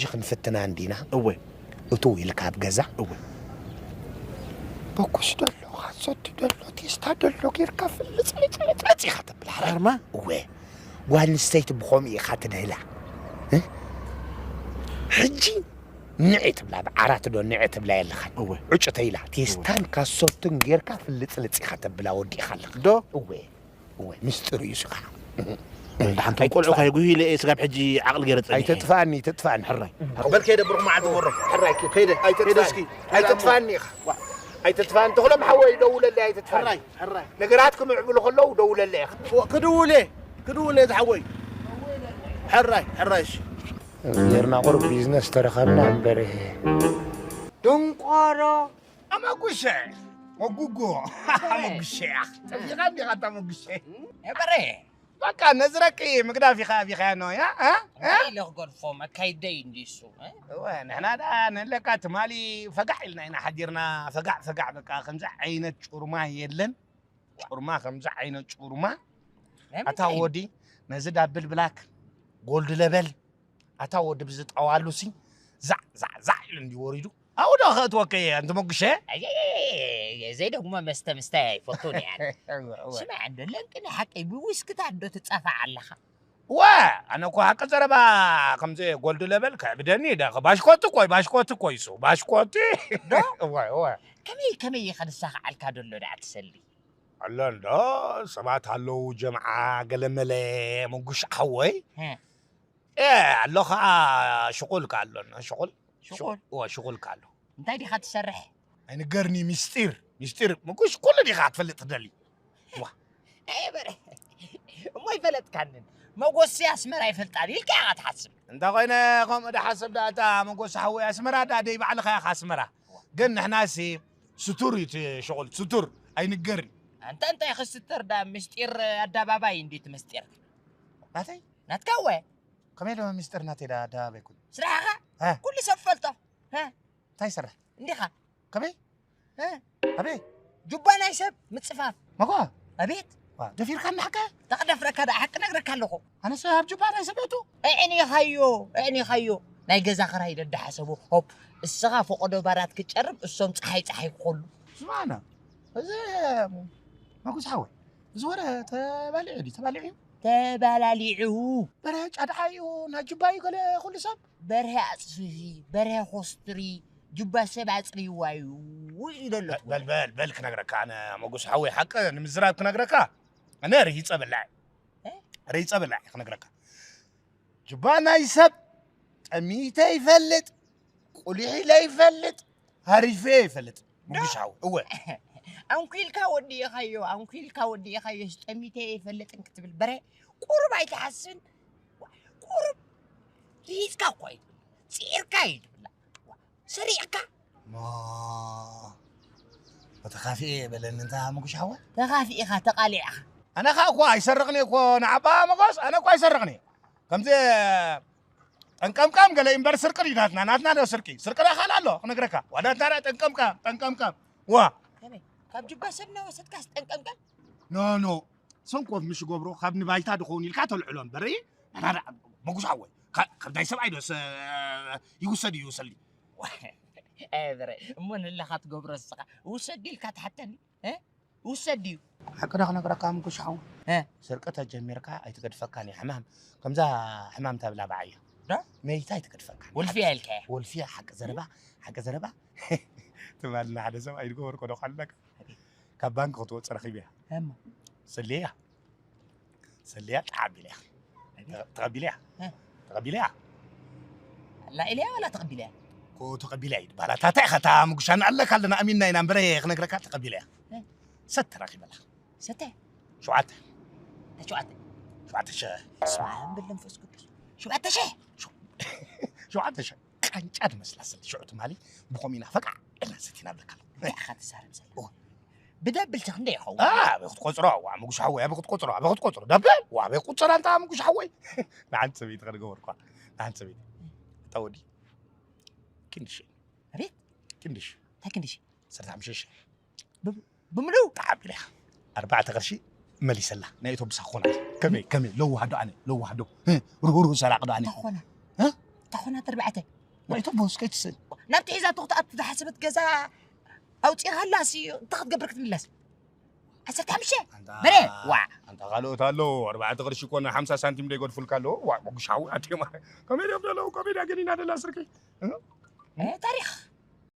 ሕጂ ክንፍትና እንዲና። እወ። እትው ኢልካ ኣብ ገዛ። እወ። በኩስ ደሎ፣ ካሶት ደሎ፣ ቴስታ ደሎ ጌርካ ፍልጽ ልጽ ልጽ ልጽ ኢኻ ተብል። ሓራርማ? እወ። ጓል ኣንስተይቲ ብኸምኡ ኢኻ ትድህላ። እ? ሕጂ ንዒ ትብላ፣ ብዓራት ዶ ንዒ ትብላ የለኻን። እወ። ዕጭ ተይላ፣ ቴስታን ካሶትን ጌርካ ፍልጽ ልጽ ኢኻ ተብላ ወዲእኻ ኣለኻ። ዶ? እወ። እወ፣ ምስጢር እዩ ስኻ። ደሓን ቶም ቆልዑ ኣይትጥፋእኒ። ካይጉሂ ኢለ እየ ስጋብ ሕጂ ዓቕሊ ገይረ ጸኒሐ። ኣይትጥፋእኒ፣ ኣይትጥፋእኒ። ሕራይ። በል ከይደ ብሩኽ መዓልቲ ወሮ። ሕራይ፣ ከይደ። ኣይትጥፋእኒ። ከይደ እስኪ። ኣይትጥፋእኒ ኢኻ። ዋ፣ ኣይትጥፋእኒ። ተኽሎም ሓወይ፣ ደውለለይ፣ ኣይትጥፋእኒ። ሕራይ፣ ሕራይ። ነገራት ክምዕብሉ ከለዉ ደውለለይ ኢኻ። ዋ፣ ክድውል እየ፣ ክድውል እየ ዝሓወይ። ሕራይ፣ ሕራይ፣ እሺ። ጌርና ቁሩብ ቢዝነስ ተረኸብና እምበር። ድንቆሮ። ኣመጉሸ፣ መጉጎ፣ ኣመጉሸ፣ ኣኽ፣ ጠፊኻ እንዲኻ እታ መጉሸ። እም፣ የበረ። በቃ ነዝረቂ ምግዳፍ ኢኻ ኣቢኻያ ኖ፣ ያ፣ እ? እ? እንታይ ኢለ ክገድፎ፣ መካይደይ እንዲሱ፣ እ? እወ፣ ንሕና ደኣ ንህለካ ትማሊ ፈጋዕ ኢልና ኢና ሓዲርና፣ ፈጋዕ፣ ፈጋዕ፣ በቃ ከምዚ ዓይነት ጩርማ የለን። ጩርማ፣ ከምዚ ዓይነት ጩርማ። ናይ ኣታ ምንታይ? ወዲ፣ ነዚ ዳብል ብላክ፣ ጎልድ ለበል፣ ኣታ ወዲ ብዝጠዋሉሲ ዛዕ ዛዕ ዛዕ ኢሉ እንዲ ወሪዱ ኣብኡ ዶ ከእትወከ እየ ኣንቲ መጉሸ። ኣየየየየ፣ ዘይደግሞ መስተ ምስታይ ኣይፈቱን እየ ኣነ። እወ፣ እወ። ስማዕ እንዶ ለንቂ ናይ ሓቀይ ብዊስክታት ዶ ትጻፋዕ ኣለኻ? ወ ኣነ እኮ ሓቂ ዘረባ ከምዚ ጎልድ ለበል ከዕብደኒ ደ ባሽኮቲ ኮይ ባሽኮቲ ኮይሱ ባሽኮቲ። ዶ? እወ፣ እወ። ከመይ ከመይ ኢኻ ንሳኻ ዓልካ ደሎ ደኣ ትሰሊ? ኣሎ እንዶ ሰባት ኣለዉ ጀምዓ ገለመለ መጉሽ ሓወይ። እ። እ፣ ኣሎ ኸዓ ሽቑል ከ ኣሎ፣ ሽቑል? ሽቑል? ሽቑ-፣ እወ፣ ሽቑል ከ ኣሎ። እንታይ ዲኻ ትሰርሕ? ኣይንገርኒ፣ ሚስጢር፣ ሚስጢር። ምጉሽ ኩሉ ዲኻ ክትፈልጥ ትደሊ? ዋ። ኣየ በረ፣ እሞ ኣይፈለጥካንን። መጎሲ ኣስመራ ይፈልጣል ኢልካ ኢኻ ትሓስብ። እንተ ኾይነ፣ ከምኡ ድሓስብ ደኣ፣ እታ መጎሲ ሓወይ ኣስመራ ደኣ ደይ ባዕልኻ ኢኻ ኣስመራ። ግን ንሕናሲ ስቱር እዩ እቲ ሽቑል፣ ስቱር፣ ኣይንገርን። ኣንታ እንታይ ክስትር ደኣ፣ ምስጢር ኣደባባይ እንዴት ምስጢር? ናተይ? ናትካ እወ። ከመይ ኢለ ምስጢር ናተይ ደኣ ኣደባባይ ኩን? ስራሕኻ እ። ኩሉ ሰብ ፈልጦ። እ። እንታይ ይሰርሕ? እንዲኻ። ከመይ? እ። ኣበይ? ጁባ ናይ ሰብ ምጽፋፍ። መጓ? ኣቤት። ዋ፣ ደፊርካ እንዳ ሓቀ? ተቕደፍረካ ደኣ ሓቂ ነግረካ ኣለኹ። ኣነስ ኣብ ጁባ ናይ ሰብ የእቱ? ኣዕኒኻዮ፣ ኣዕኒኻዮ። ናይ ገዛ ክራይ ደዳሓሰቡ። ሆፕ፣ እስኻ ፈቐዶ ባራት ክትጨርብ፣ እሶም ጸሓይ ጸሓይ ክኾሉ። ስማዕና፣ እዚ መጉስ ሓወይ፣ እዚ ወረ ተባሊዑ ድዩ? ተባሊዑ እዩ? ተባላሊዑ። በርሀ ጫድሓ እዩ፣ ናይ ጁባ እዩ ገለ ኩሉ ሰብ። በርሀ ኣጽፍፊ፣ በርሀ ኮስትሪ፣ ጁባ ሰብ ኣጽርይዋ እዩ ኢሉ ኣሎ። በል፣ በል፣ በል ክነግረካ ኣነ መጉስ ሓወይ ሓቂ ንምዝራብ ክነግረካ ኣነ ርሂጸ በላዕ። እ? ርሂጸ በላዕ ክነግረካ። ጁባ ናይ ሰብ ጠሚተ ይፈልጥ፣ ቁሊሕ ኢለ ይፈልጥ፣ ሃሪፈ ይፈልጥ። ዶ? ምጉሻው፣ እወ። ኣንኲልካ ወዲእኻዮ፣ ኣንኲልካ ወዲእኻዮ፣ ጠሚተ ይፈልጥን ክትብል በረ፣ ቁሩብ ኣይትሓስብን? ቁሩብ ርሂጽካ እኮ እዩ ትብል። ጽዒርካ እዩ ትብላ። ሰሪዕካ? ማ፣ ተኻፊኤ በለኒ እንታ ምጉሻወ። ተኻፊእኻ፣ ተቓሊዕኻ። ኣነ ኸኣ እኮ ኣይሰርቕን እየ እኮ ንዓባ መጎስ፣ ኣነ እኮ ኣይሰርቕን እየ። ከምዚ ጠንቀምቀም ገለ እምበር ስርቂ ድዩ ናትና? ናትና ዶ ስርቂ? ስርቂ ዶ ካልእ ኣሎ ክነግረካ? ዋ ናትና ዶ ጠንቀምቀም፣ ጠንቀምቀም። ዋ። ከመይ? ካብ ጅባ ሰብ እናወሰድካስ ጠንቀምቀም? ኖ፣ ኖ። ሰንኮፍ ምሽ ገብሮ ካብ ንባይታ ድኸውን ኢልካ ተልዕሎ እምበር፣ ናና ዳ-፣ መጉስ ሓወይ። ካ-፣ ካብ ናይ ሰብኣይ ዶ ሰ-፣ ይውሰድ እዩ ይውሰድ። ዋ፣ ኤ፣ ብረ፣ እሞ ንለኻ ትገብሮ ንስኻ። ውሰድ ኢልካ ትሓተኒ? እ? ውሰድ ድዩ? ሓቂ ዶ ክነግረካ ምጉሻው? እ። ስርቂ ተጀሚርካ ኣይትገድፈካን እዩ ሕማም። ከምዛ ሕማም ተብላ በዓያ። ዶ? መይታ ኣይትገድፈካን። ወልፊያ ኢልካያ? ወልፊያ ሓቂ ዘረባ፣ ሓቂ ዘረባ። ትማልና ሓደ ሰብ ኣይድገበርኮ ዶ ካለካ? ካብ ባንክ ክትወጽእ ረኺበያ። እሞ? ጽልያ። ሰልያ ተዓቢለያ። ተቐቢለያ። እ። ተቐቢለያ። ኣላ ኢለያ ዋላ ተቐቢለያ? ኮ ተቐቢለያ እዩ። ባላ ታታ ኢኻ፣ እታ ምጉሻና ኣለካ ኣለና፣ ኣሚንና ኢና እምበረ ክነግረካ ተቐቢለያ። እ። ሰተ ረኺበላ። ሰተ? ሸውዓተ። ሸውዓተ? ሸውዓተ ሸ-፣ ስማ፣ እምብል መንፈስ ቅዱስ። ሸውዓተ ሸ? ሸው-፣ ሸውዓተ ሸ። ቃንጫ ድመስላ ስለ ሽዑ ትማሊ ብኸምኡ ኢና ፈቃዕ ኢልና ሰቲና ብለካ ኣለኹ። እንታይ ኢኻ ትዛረብ ዘለኻ? ኦ። ብደብል ሸ ክንደይ ይኸውን? ኣ፣ ኣበይ ክትቆጽሮ? ዋ፣ ምጉሽ ሓወይ፣ ኣበይ ክትቆጽሮ? ኣበይ ክትቆጽሮ? ደብል? ዋ፣ ኣበይ ክትቆጽራ እንታ ምጉሽ ሓወይ? ንሓንቲ ሰበይቲ ከድገበርኳ። ንሓንቲ ሰበይቲ። እታ ወዲ። ክንድሽ። ኣቤት? ክንድሽ። እንታይ ክንድሽ? ዓሰርተ ሓሙሽተ ሺሕ። ብ-፣ ብምሉእ? ተዓቢረ። ኣርባዕተ ቅርሺ መሊሰላ። ናይ ኣውቶቡስ ኣኾና። ከመይ፣ ከመይ፣ ለዋህ ዶ ኣነ፣ ለዋህ ዶ? እ፣ ርህሩህ ሰራቂ ዶ ኣነ? እንታይ ኮና? እ? ታኾናት ኣርባዕተ ወይ ተቦስ ከይትስል ናብቲ ሒዛቶ ክትኣቱ ዝሓሰበት ገዛ ኣውፂእኻላ ሲ እንታይ ክትገብር ክትምለስ ዓሰርተ ሓሙሽተ ኣንታ በረ ዋ ኣንታ ካልኦት ኣለዉ ኣርባዕተ ቅርሺ ኮነ ሓምሳ ሳንቲም ዶ ይገድፉልካ ኣለዉ ዋ መጉሻዊ ኣዴማ ከመይ ድዮም ዘለዉ ከመይ ድያ ገኒና ደላ ስርቂ እ፣ ታሪኽ